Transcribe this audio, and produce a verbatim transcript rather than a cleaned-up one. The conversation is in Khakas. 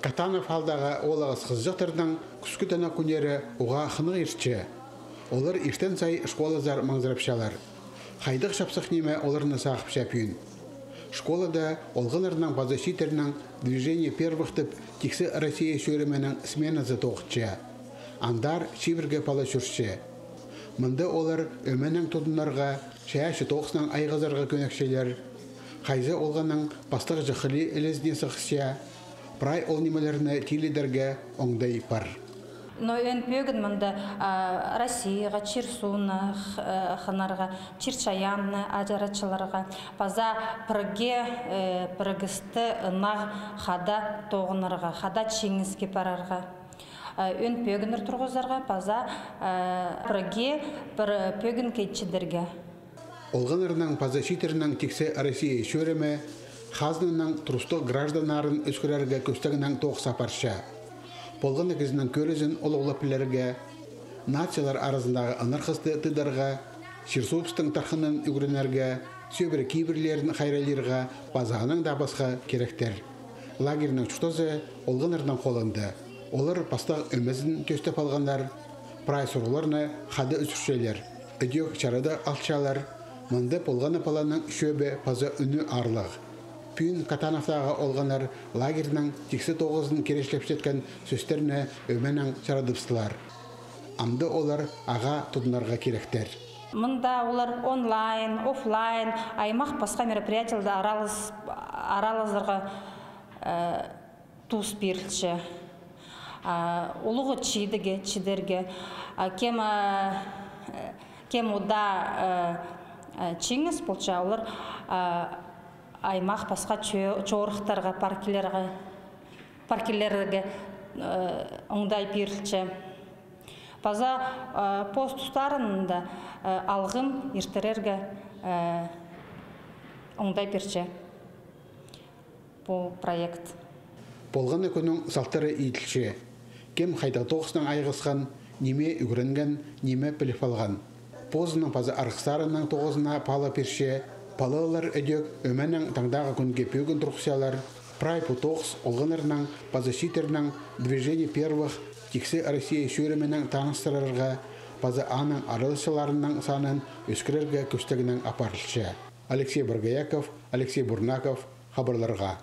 Катанов аалдағы оолағас хызыҷахтарның кӱскӱ танах кӱннері уғаа хынығ иртче. Олар иртен сай школазар маңзырапчалар. Хайдағ чапсых ниме оларны сағыпча пӱӱн? Школада олғаннарның паза чииттернің «Движение первых» тіп тиксі Россия чӧрімінің сменазы тоғынча. Андар чибіргі пала чӧрче. Мында олар ӧменең тудынарға, чайаачы тоғызынаң айғазарға кӧнекчелер. Хайзы олғанның пастағҷы хылии ілезіне сығысча, прай ол нимелерні тилідерге оңдай пар. Но ӧӧн пӧгін мында, а, Россияға, чир-суунны х-, э, хынарға, чир-чайаанны аҷыратчыларға, паза пірге, э, пірігісті ынағ хада тоғынарға, хада чиңіске парарға. Э, ӧӧн пӧгіннер турғызарға, паза, э, пірге пір пӧгінге чидерге. Олғаннарның паза чииттернің тиксі Россия чӧрімі хазнаның турыстығ гражданнарын ӧскірерге кӧстегнең тоғыс апарча. Полған на кізінің кӧрізін олағлап пілерге, нациялар аразындағы ынархасты тыыдарға, чир-суубыстың тархынын ӱгренерге, сӧбіре кибірлерін хайраллирға паза анаң даа пасха киректер. Лагерьнің чуртазы олғаннарның холында. Олар пастағы ӧмезін тӧстеп алғаннар, прай сурығларны хада ӱзӱрчелер, ідӧк чарыда алчалар. Мында полған на паланың чӧбі паза ӱні аарлығ. Пӱӱн Катановтағы олғаннар лагерьнің тиксі тоғызын киречілепчеткен сӧстерні ӧменең чарадыбыстылар. Амды олар ағаа тудынарға киректер. Мында олар онлайн, офлайн, аймах пасха мероприятиелерде аралас-, аралазарға, э, туус пирілче. А, улуғ чидіге, чидерге. А, кем, а, э, кем удаа, э, э, чиңіс полча, олар, а, аймах пасха чо-, чорыхтарға, паркілерге, паркілерге, э, оңдай пирілче. Паза, э, пос тустарында, э, алғым иртірерге, э, оңдай пирче пу проект. Полған на кӱннің салтары иділче. Кем хайдағ тоғыснаң айғасхан, ниме ӱгренген, ниме піліп алған. Позының паза арғыстарының тоғызына пала пирче. Палалар ідӧк ӧменең таңдағы кӱнге пӧгін турғысчалар. Прай пу тоғыс олғаннарның паза чииттернің «Движение первых» тиксі Россия чӧрімінең таныстырарға, паза аның араласчыларының санын ӧскірерге кӧстегнең апарылча. Алексей Боргояков, Алексей Бурнаков, хабарларға.